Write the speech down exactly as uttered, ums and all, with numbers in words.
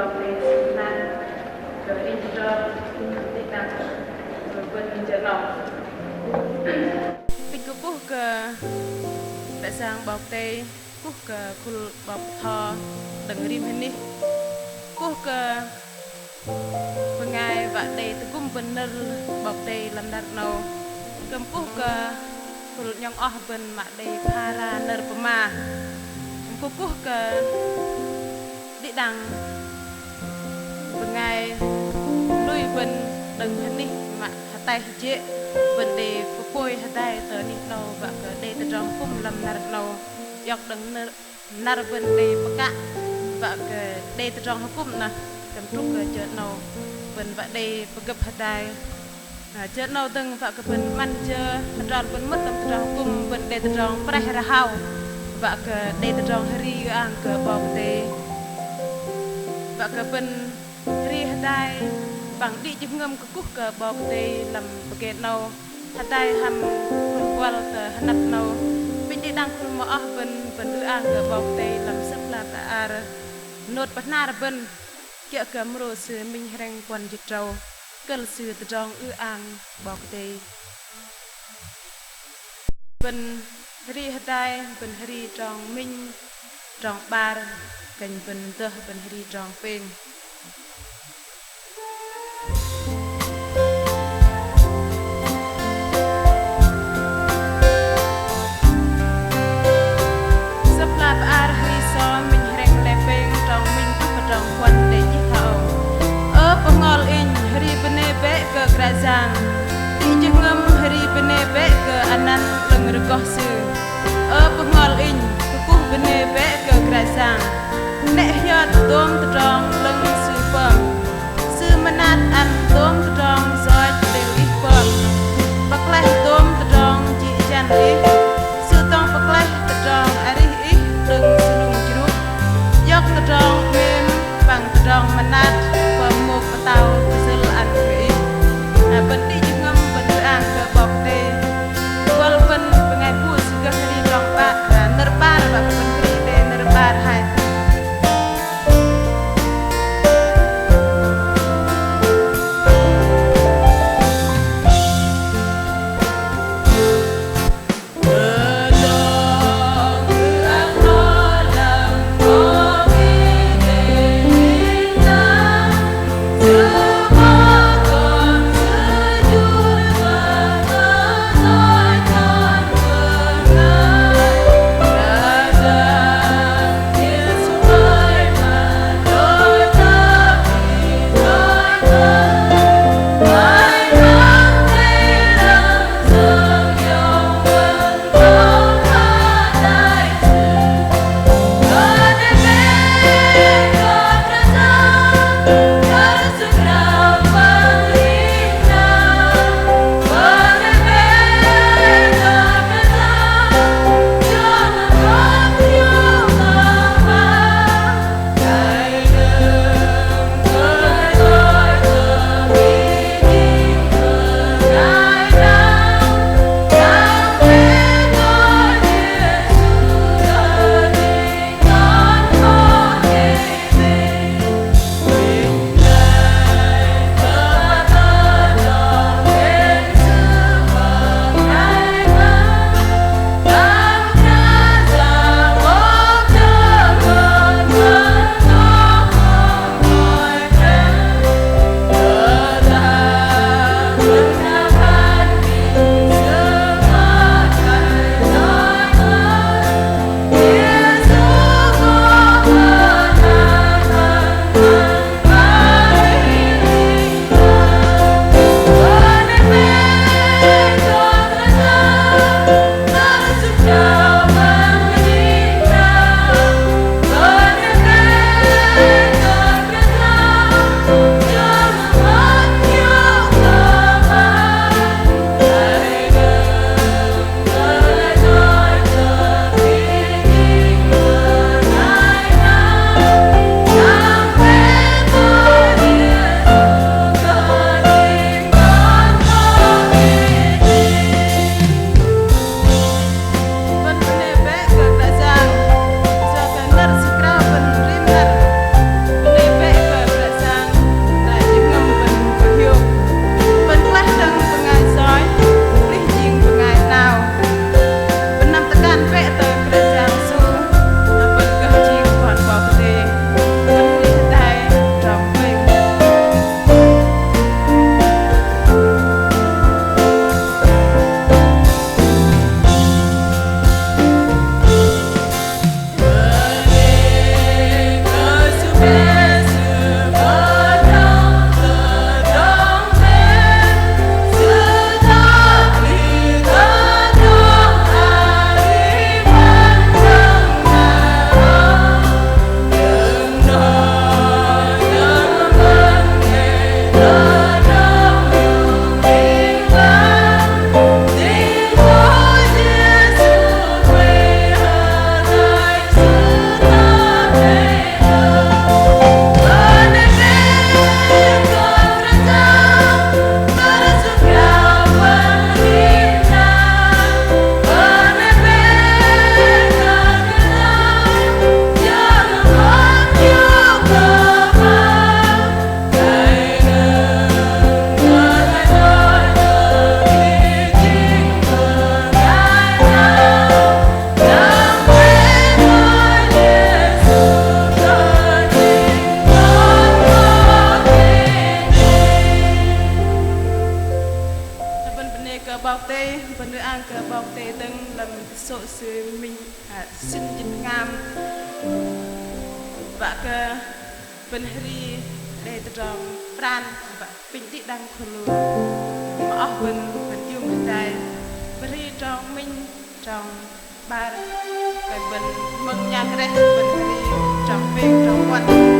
Kơ inh jơ 'nâu. Kơkuh kơ Kră Yang 'Bok Kei-Dei, kơkuh kơ khul 'bok bơtho đơ̆ng rim hơnih, kơkuh kơ bơngai wă đei tơgŭm bơ̆n nơ̆r 'Bok Kei-Dei lăm năr 'nâu. Kơkuh kơ khul 'nhŏng oh bơ̆n mă đei phara nơ̆r pơma. Kơkuh kơ đĭ đăng bơngai lui bơ̆n đơ̆ng hơnih mă ataih jê̆ bơ̆n đei pơpôi hơdai tơ anih 'nâu wă kơ đei tơdrong hơkŭm lăm năr 'nâu. Iŏk đơ̆ng năr, năr bơ̆n đei pơkă wă kơ đei tơdrong hơkŭm nơh. Kơdrŭk kơ jơ 'nâu bơ̆n wă đei pơgơ̆p hơdai. Jơ 'nâu dơ̆ng wă kơ bơ̆n 'măn jơ hơdrol bơ̆n mơ̆t lăm tơdrong hơkŭm bơ̆n đei tơdrong preh rơhao wă kơ đei tơdrong hơri ư-ang kơ 'Bok Kei-Dei. Wă kơ bơ̆n hơri hơdai păng đĭ jơhngơ̆m kơkuh kơ 'Bok Kei-Dei lăm pơgê 'nâu. Hơdai hăm khul buăl tơ hơnăp 'nâu. Pinh đĭ đăng khul mơ'oh bơ̆n, bơ̆n ư-ang kơ 'Bok Kei-Dei lăm Sơ̆p hla bơar. Nôt pơhnar bơ̆n kiơ̆ kơ mrô sư minh hrĕng puăn jĭt tơdrâu. Kơ̆l sư tơdrong ư-ang 'Bok Kei-Dei. Bơ̆n hơri hơdai, bơ̆n hơri trong minh, trong 'bar, kơnh bơ̆n dơh bơ̆n hơri trong pêng. Sơ̆p hla bơar hơri sô minh hrĕng lei pêng trong minh tơ trong puăn đei chih thoi âu: Ơ bơhngol inh, hơri bơnê bĕ kơ Kră Yang. Đĭ jơhngơ̆m hơri bơnê bĕ kơ anăn 'lơ̆ng rơgoh Sư. Ơ bơhngol inh, kơkuh bơnê bĕ kơ Kră Yang. 'Nĕ hiơt dôm tơdrong 'lơ̆ng Sư pơm. Sư mơnat ăn dôm tơdrong yoch đêl ih pơm. Pơklaih dôm tơdrong jĭ jăn ih. Sư dŏng pơklaih tơdrong arih ih đơ̆ng sơnung jrŭ. Iŏk tơdrong 'mêm păng tơdrong mơnat pơm môk pơtao pơsơ̆l ăn kơ ih. Bơ̆n đĭ jơhngơ̆m bơ̆n ư-ang kơ 'Bok Kei-Dei. Buăl bơ̆n bơngai bu sư gơh hơri trong 'bar, nơ̆r 'bar, wă kơ bơ̆n hơri đei nơ̆r 'bar hai. Sĭn jĭt tơhngam wă kơ bơ̆n hơri đei tơdrong pran wă apinh đĭ đăng khul lu. Mă oh bơ̆n, bơ̆n iung hơdai, bơ̆n hơri trong minh, trong 'bar, kơ bơ̆n mơ̆ng nhak reh bơ̆n hơri trong pêng, trong puăn.